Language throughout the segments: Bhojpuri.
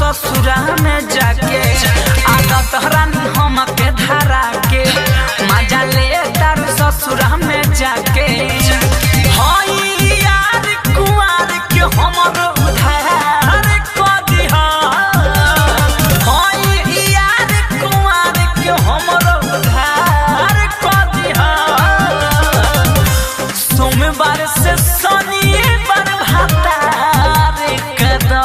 ससुरा में जाके आदत हरानी हमके धरा के मजा ले तारू ससुरा में जाके। हई यार कुंवार के हमर उधार क दिहा। हई यार कुंवार के हमर उधार क दिहा। सोमवार से शनिवार भातार कदा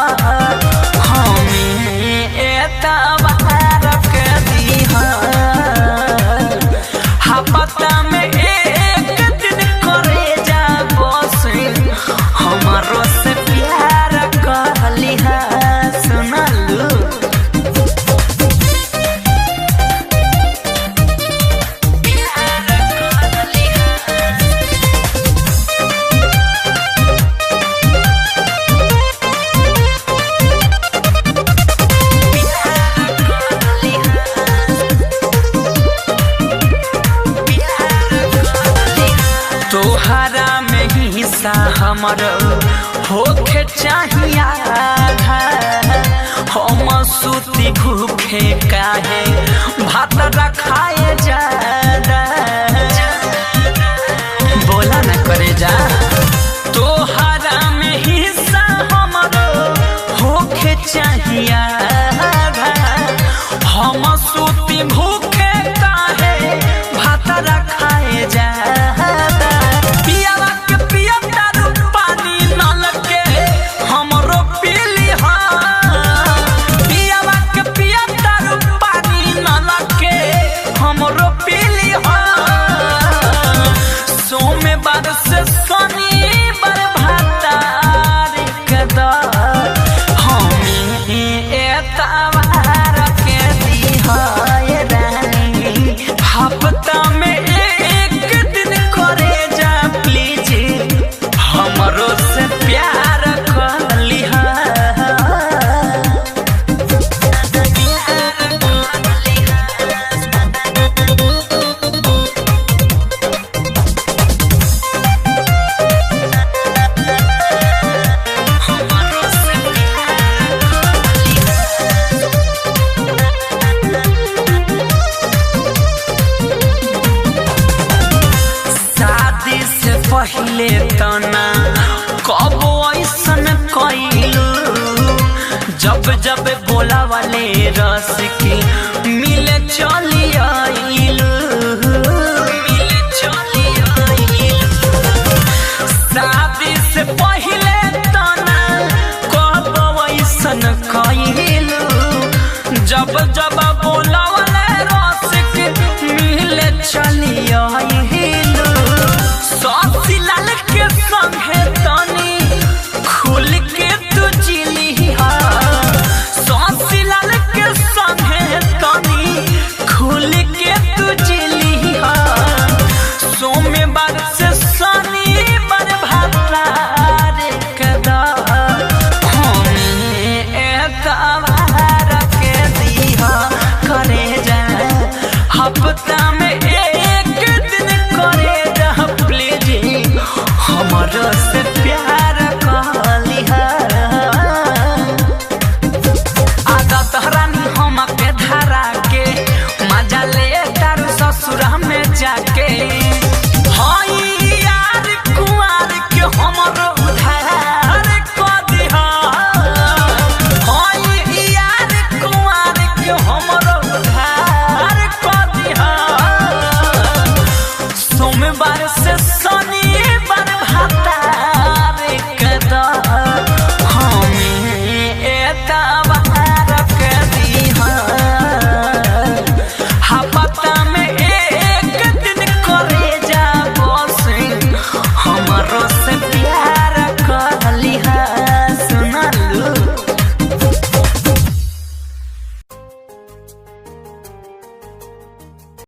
में एक दिन करे जा बस हमारो से प्यार कहलिहा सुनलू। तोहरा में हिस्सा हमर होखे चाहिए आधा। हम सूती भूखे काहे भात रखाए ज्यादा। बोला न करे जा। तोहरा में हिस्सा हमर होखे चाहिए आधा। हम सूती भूखे काहे भात रखाए ज्यादा। सोमवार से शनिवार भातार कदा हमें एतवार के दिहा रानी। हफ्ता में एक दिन करे जा प्लीज हमरो से प्यार कहलिहा। शादी से पहले तना कब ऐसन कइलू। जब जब बोला वाले रस के मिले चली आइलू। मिले चली आइलू। शादी से पहले तना कब ऐसन कइलू। जब जब बोला वाले रस के मिले चली आइलू। लाल के संगे तनी खुल के तू जिलिहा। लाल के संगे तनी खुल के तू जिलिहा। सोमवार